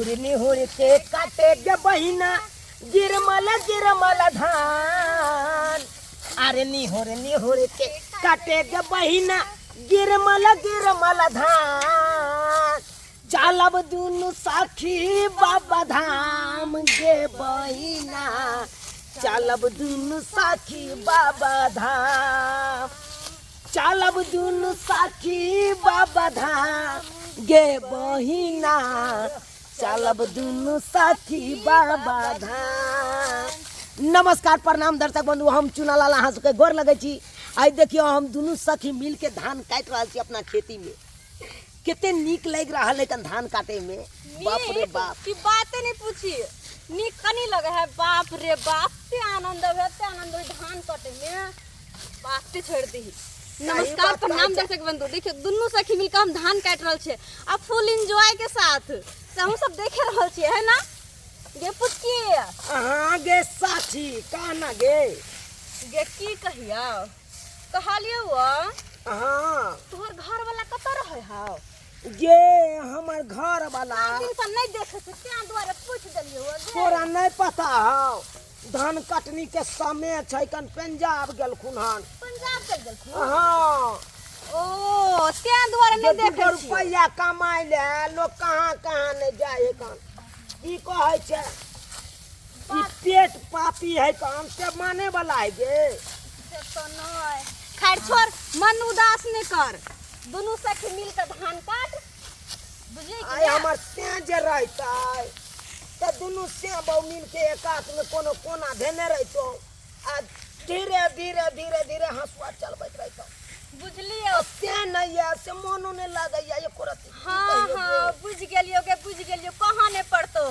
निहुर निहुर के काटे गे बहिना गिरमल गिरमल धान। अरे निहुर निहुर के काटे गे बहिना गिरमल गिरमल धान। चलब दुनू सखी बाबा धाम गे बहिना, चलब दुनू सखी बाबा धाम। चलब दुनू सखी बाबा धाम गे बहिना, चलब दुनू सखी बाबा धाम। नमस्कार प्रणाम दर्शक बंधु, हम चुनालाल अहाँ सबके गोर लगै छी। आइ देखियौ हम दुनू सखी मिलके धान काटि रहल छी अपना खेती में। कते नीक लागि रहल है कन धान काटे में। बाप रे बाप, की बाते नहीं पूछी, नीक कनी लगे है। बाप रे बाप, ते आनंद है, ते आनंद है धान काटे में, बाते छोड़ दी। नमस्कार प्रणाम दर्शक बंधु, देखियो दुनू सखी मिलकर हम धान काट रहल छे आ फुल एंजॉय के साथ। से हम सब देखे रहल छियै, है ना गे पुचकी? अहाँ गे साथी कहना गे। गे की कहिया कहलियो वो? हाँ। तोहर घर वाला कतऽ रहे हौ? गे हमर घर वाला दिन से नहीं देखे छी, तें दुआरे पूछ देलियो गे। तोरा नहीं पता हौ, धान कटनी के समय छै कन पंजाब गेलखुन हन। पंजाब चल गेलखुन? हाँ। ओ तें दुआरे नहीं जे देखे दूगो छी। रुपैआ कमाय ले लोग कहाँ कहाँ नहीं जाए है कन। की कहै छै ई पेट पापी है कन से माने वाला है गे। से तो नहीं। खैर छोड़, मन उदास नहीं कर, दुनू सखी मिल के धान काट, बुझली कि आइ नहीं? हमर से जे रहतै तऽ दुनू से बहु मिल के एकात में कोनो कोना धेने रहितौ आ धीरे धीरे धीरे धीरे हंसुआ चलबैत रहितौ। बुझलियो? आ से नहीं है से मोनो नहीं लागैया एको रत्ती। की हाँ कहियौ हाँ गे? बुझ गेलियो गे, बुझ गेलियो। कहाँ नहीं पड़तो,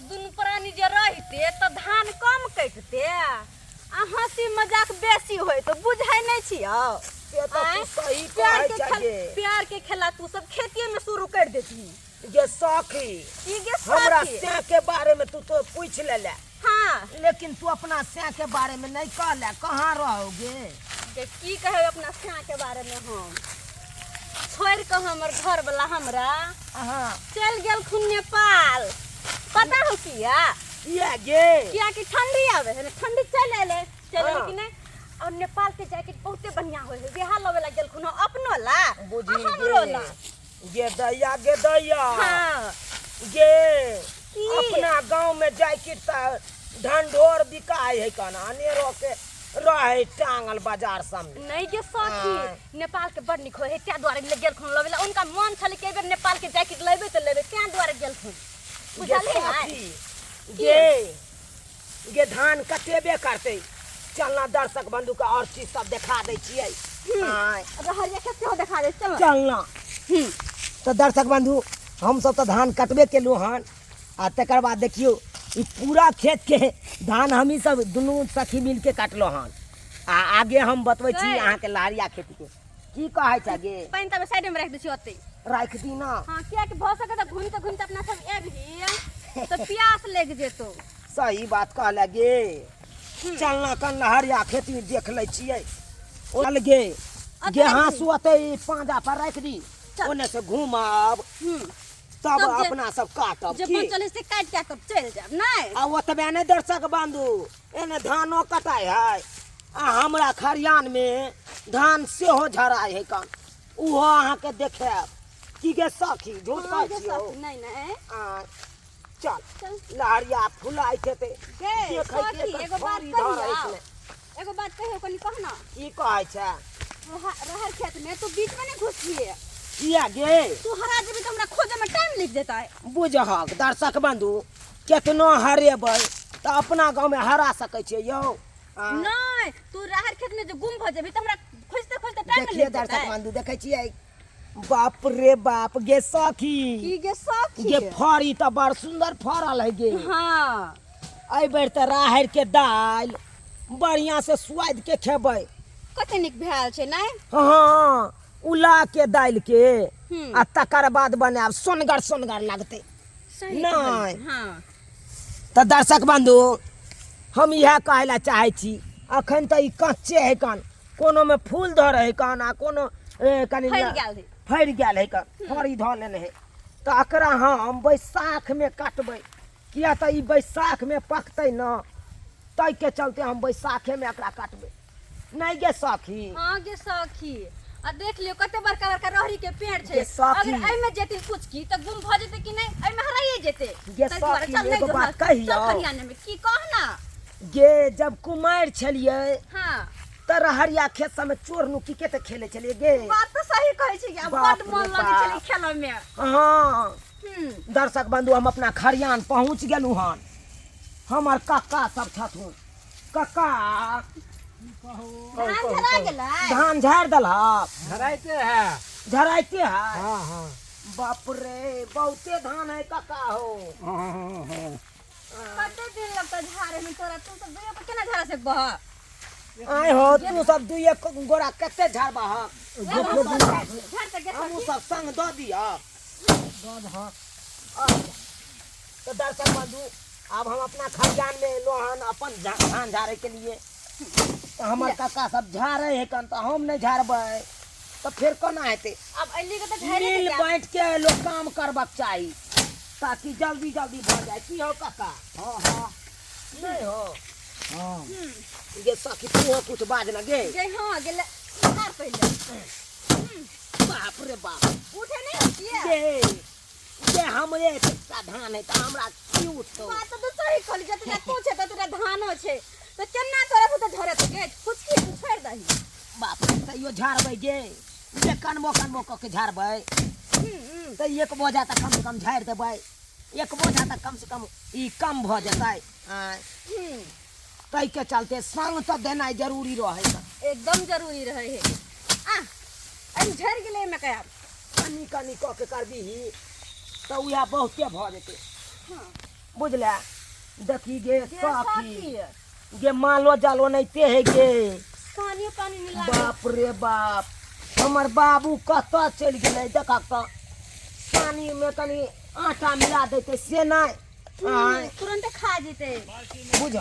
दुनू प्राणी जे रहते तऽ धान कम कटते आ हंसी मजाक बेसी होय, तो बुझै नहीं छियो। से तऽ तू आँय? सही प्यार कहै के छै खेल गे। प्यार के खेला तू सब खेतिए में शुरू कर देती गे सखी। की गे हमरा सखी? सै के बारे में तू तो पूछ ले ले। हाँ। लेकिन तू अपना सै के बारे में नहीं कहले, कहाँ रहोगे? गे की कहे अपना सै के बारे में, हम छोड़ के हमर घर वाला हमरा हाँ। चल गेलखुन नेपाल। पता हो किया? किया गे? किया कि ठंडी आवे है ना, ठंडी चल आले, चल आले हाँ। कि नहीं? और नेपाल के जैकेट बहुते बढ़िया होय है, बिहार लवे ला गेलखुन हँ, अपनो ला, बुझी आ हमरो गे। ला। गे दैया, गे दैया। हाँ। गे, की? अपना गांव में जैकेट त ढंढोर बिकाय है कना, अनेरो के रहे टांगल बाजार सब में। नहीं गे सखी, हाँ। नेपाल के बड़ निक होय है, त्या दुआरे ले गेलखुन लवे ला। उनका मन छलै कि एहि बेर नेपाल के जैकेट लेबे त लेबे, त्या दुआरे गेलखुन। गे बुझलियै ने? सखी, गे, गे धान कटेबे करतै। चलना दर्शक बंधु के और चीज सब देखा दै छियै। हम्म। आँय। रहरिया के सेहो देखा दै, चल। चलना। हम्म। तऽ दर्शक बंधु, हम सब तऽ धान कटबे केलहुँ हन आ तकर बाद देखियौ ई पूरा खेत के धान हमही सब दुनू सखी मिल के काटलहुँ हन। आ आगे हम बतबै छी गै। अहाँके लहरिया खेत के। की कहै छै गे? पानि तब साइड में राखि दै छी ओतै। राखि दी ना। हाँ, किया कि भऽ सकै तऽ घुमिते घुमिते अपना सब एबही तऽ प्यास लागि जेतौ। सही बात कहले गे। चलना कन लहरिया खेती देख लै छियै। ओल गे, अतै गे राखि हाँसू दी। ओतै पाँजा पर राखि दी। चल। ओने से घुमब। हम्म। तब तब जे- अपना सब काटब जे की? बचल है से काटि काटि तब चलि जायब, नहि? आ ओतबे नहि दर्शक बंधु, एने धानो कटाइ है आ हमरा खरियान में धान सेहो झराइ है कन, ओहो अहाँके देखायब। की गे सखी, झूठ हाँ, कहै गे छियौ? सखी, नहि, नहि। आ, चल। चल। लहरिया फुलाइ हेतै। गे, देखै सखी, छियै एगो बात फड़ी धरै कहियौ? छै। एगो बात कहियौ, कनि कह ना। की कहै छै? रहर खेत में तू बीच में नहीं घुसबिहे। किया गे? तू हरा जेबी तऽ हमरा खोजे में टाइम लागि जेतै। बुझहक दर्शक बंधु, केतनो हरेबै तऽ अपना गाँव में हरा सकै छियै यौ। आ, नहि, तू रहर खेत में जे गुम भऽ जेबी तऽ हमरा खोजते खोजते टाइम देखिए लागि दर्शक जेतै। बंधु, देखै छियै? बाप रे बाप गे सखी। की गे सखी? गे फड़ी तऽ बड़ सुंदर फड़ल है गे। हाँ। एहि बेर तऽ राहरि के दालि बढ़िया से स्वाद के खेबै। कते नीक भेल छै नहि? हाँ, उला के दालि के हम्म। आ तकर बाद बनायब, सोनगर सोनगर लगतै। सही नहि। कहलियै, हाँ। तऽ दर्शक बंधु, हम इएह कहै लए चाहै छी, अखन तऽ ई कच्चे है कन, कोनो में फूल धरै है कन आ कोनो, ए, कनि फड़ि गेल है। फड़ि गेल है कन, फड़ी धऽ लेने है। तऽ एकरा हम बैसाखमे काटबै, किया तऽ ई बैसाखमे पकतै ने, ताहिके चलते हम बैसाखेमे एकरा काटबै। नहि गे सखी? हाँ गे सखी, आ देख लियो कते बड़का बड़का रहरी के पेड़ छै। गे सखी। अगर एहिमे जेथिन कुछ की तऽ गुम भऽ जेतै कि नहि, एहिमे हराइए जेतै। गे ताहि दुआरे सखी, चल नहि एगो जो बात हँ, चल कहियौ? खरियाने में की कह ना। गे जब कुमारि छलियै हाँ तऽ रहरिया खेत सबमे चोर नुकी के तऽ खेलै छलियै गे। बात तऽ सही कहै छी, आब बाप बड मन रे लगै छलै बाप। खेलऽ में। हाँ। हम्म। दर्शक बंधु, हम अपना खरियान पहुँच गेलहुँ हन। हमर कक्का सब छथुन। कक्का, धान झरा गेलै? धान झाड़ि देलहक? झराइते है। झराइते है? हाँ हाँ। बाप रे, बहुते धान है कक्का हो। हाँ हाँ हाँ। कते दिन लगतौ झाड़े में तोरा? तू सब दुइयो के केना झाड़ा सकबह? आय हो, तू सब दुइये गोरा कते झाड़बहक? झाड़ तऽ गे। हमहूँ सब संग दऽ दिअ। तो दर्शक बंधु, अब हम अपना खलिहान में एलो हन अपन धान झाड़े के लिए। तो हमर काका सब झाड़े है कन, तो हम नहीं झाड़बै तो फिर कोना हेतै? अब अइली के तऽ झाड़े मिल के जायब। बाँट के लोग काम करबाक चाही ताकि जल्दी जल्दी भऽ जाए। की हो काका? हाँ हाँ। नहीं हो? हाँ। गे सखी, तू हो कुछ बाज ना गे। गे हाँ, गेले झाड़ पहिले। बाप रे बाप। उठे नहीं होतिए। गे गे, हमरे एकटा धान है तऽ हमरा की उठतौ? बात तऽ तू सही कहली, जतना तू छै ततना धानो छै, तऽ केना तोरा बुते झड़त गे? फुचकी तू छोड़ि दही। बाप रे, तैयो झाड़बै गे, जे कनबो कनबो कऽ के झाड़बै तऽ एक बोझा तऽ कम से कम झाड़ि देबै। एक बोझा तऽ कम से कम ई कम भऽ जेतै। आँय, ताहिके चलते संग तऽ देनाइ जरूरी रहै छै। एकदम जरूरी रहै है। आ एहिमे झड़ि गेलै, एहिमे कया कनी कनी कऽ के करबिही तऽ उएह बहुते भऽ जेतै। हाँ। बुझले? देखी गे गे सखी, सखी। गे मालो जाल ओनाहिते है गे। पानियो पानी मिला के। बाप रे बाप, हमर बाबू कतऽ चलि गेलै? देखक तऽ पानिमे कनि आटा मिला देतै से नहि। आँय, तुरंत खा जेतै। बुझ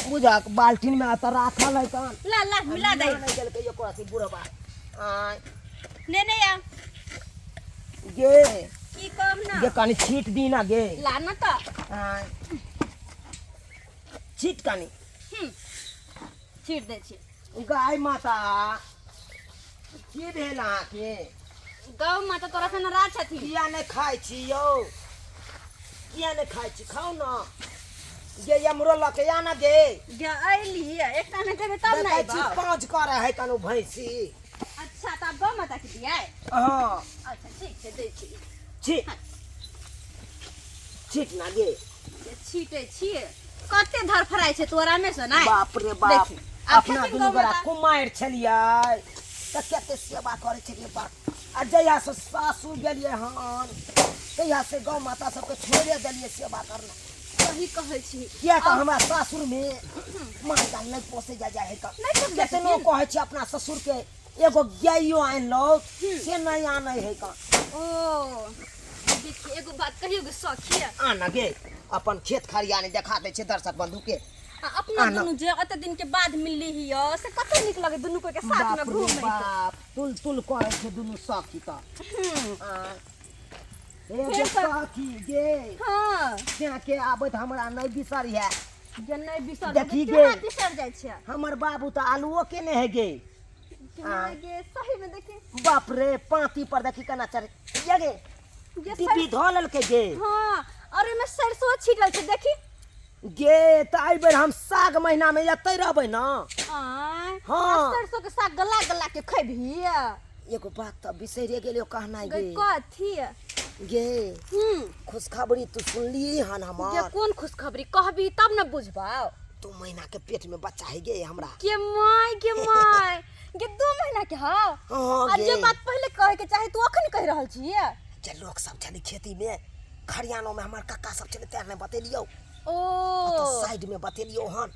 बुझक, बाल्टीनमे एतऽ राखल है तहन। ला ला, मिला दे। नहि गेलकै एको अथी बुढ़बा। आँय। ने ने आ। गे की कम ना? गे कनि छीट दी ना गे। ला ना तऽ। आँय, छीट कनि। छीट दै छी। गाय माता, की भेल अहाँके? गौ माता तोरा से नाराज छथिन। किया नहि खाइ छी यौ? किया नहि खाइ छी? खाउ न गे, एमरो लऽ के आ न गे। गे अइली, एकटा नहि देबै तब ने देखै छी। अयबौ। पाँच करे है कनु भैंसी। अच्छा, तऽ आब गौ माता के दियै? हाँ। अच्छा ठीक छै, दै छी। छी छीट ना गे। जे छीटै छियै, कते धरफड़ाइ छै तोरा में से नहि। बाप रे बाप। देखी, आब अपना खेथिन दुनू गौ गोरा माता। कुमारि छलियै तऽ कते सेवा करै छलियै बाप। आ जहिया से सासुर गेलियै हन तहिया से गौ माता सबके छोड़े देलियै सेवा करना। सही कहै छी। किया तऽ हमरा सासुर में माल जाल नहि पोसै जा जाइ है तऽ नहि पोसै जाइ केतनो छथिन? कहै छी अपना ससुर के एगो गाइयो आनि लौ, से नहि आनै है कऽ। ओ देखी, एगो बात कहियो गे सखी? आन गे, अपन खेत खरियानी देखा दै छै दर्शक बंधु के। आ अपना आना। दुनू जे एते दिन के बाद मिलली हिय से कते नीक लगे दुनू कोई के साथ में बाप रे घूमे। बाप, तुल तुल करै छै दुनू सखी तऽ। हे गे फेर सखी गे। हाँ। तेँ के आबैत हमरा नहि बिसरिहे। जे नहि बिसर देखी गे। केना बिसर जाइ छै? हमर बाबू तऽ आलुओ केने है गे। के गे, सही में देखी। बाप रे, पाँती पर देखी केना चढ़े ये गे। गे डिब्बी धऽ लेलकै गे। हाँ, और एमे सरसों छीटल छै देखी। गे तऽ एहि बेर हम साग महीना में एतै रहबै न। आय? हाँ। आ सरसों के साग गला गला के खेबही। एगो बात तऽ बिसरिए गेलियो कहनाइ गे। गे। कथी? गे हम्म। खुशखबरी तू सुनली हन? गे हमर कोन खुशखबरी कहबी तब न बुझबाओ। 2 महीना के पेट में बच्चा है गे हमरा। के माय के माय गे, 2 महीना के हौ? हाँ। आ जे गे बात पहिले कहे के चाही तू अखन कहि रहल छियै। जे लोक सब छलै खेती में, खरियानो में हमर कक्का सब छलै, तें नहि बतेलियौ। ओ तऽ साइड में बतेलियौ हन।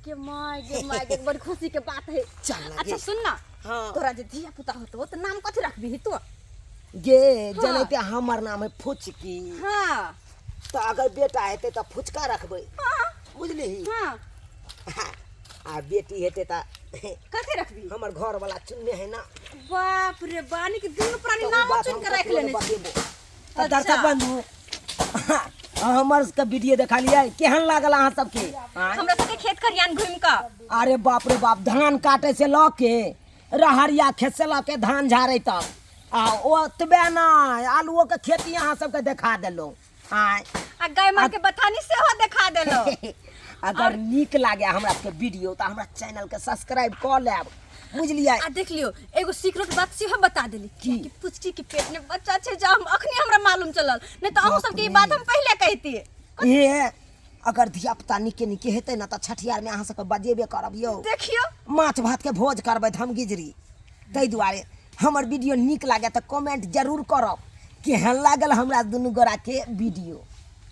गे माय गे माय गे, बड़ खुशी के बात है। चल ना गे। अच्छा सुन ना। हाँ। तोरा जे धिया पुता होतो तऽ नाम कथी रखबिही तू? गे हाँ। जनैते हमर नाम है फुचकी। हाँ। तऽ अगर बेटा हेतै तऽ फुचका रखबै। हाँ। बुझलिही? हाँ। आ बेटी हेतै तऽ कथी रखबी? हमर घर वाला चुनने है ना। बाप रे, बानी के दुनू प्राणी तऽ उ नामो बात चुन हम के राखि ककरो लेने नहि छी। बतेबो। तऽ दर्शक बंधु, हमर सबके वीडियो देखलियै, केहन लागल अहाँ सबके? आँय? हमरा सबके खेत खरियान घुमि कऽ। अरे बाप रे बाप, धान काटे से लऽ के रहरिया खेत से लऽ के धान झाड़े तक, आ ओतबे नहि, आलुओ के खेती अहाँ सबके देखा देलहुँ। आँय? आ गाय मार के बथानी सेहो देखा देलहुँ। अगर नीक लागे हमरा सबके वीडियो तऽ हमरा चैनल के सब्सक्राइब कऽ लेब, बुझलियै? आ देख लियो, एगो सीक्रेट बात सेहो बता देली। की? कि पुचकी के पेट में बच्चा छै, जा हम अखनी हमरा मालूम चलल, नहीं तो अहूँ सबके ई बात हम पहले कहती। ए अगर धिया पुता निके निके हेतै ने तऽ छठियार में अहाँ सबके बजेबे करब यौ। देखियो, माछ भात के भोज करबै हम गिजरी। ताहि दुआरे हमर वीडियो नीक लागे तऽ कमेंट जरूर करब, केहन लागल हमरा दुनू गोरा के वीडियो।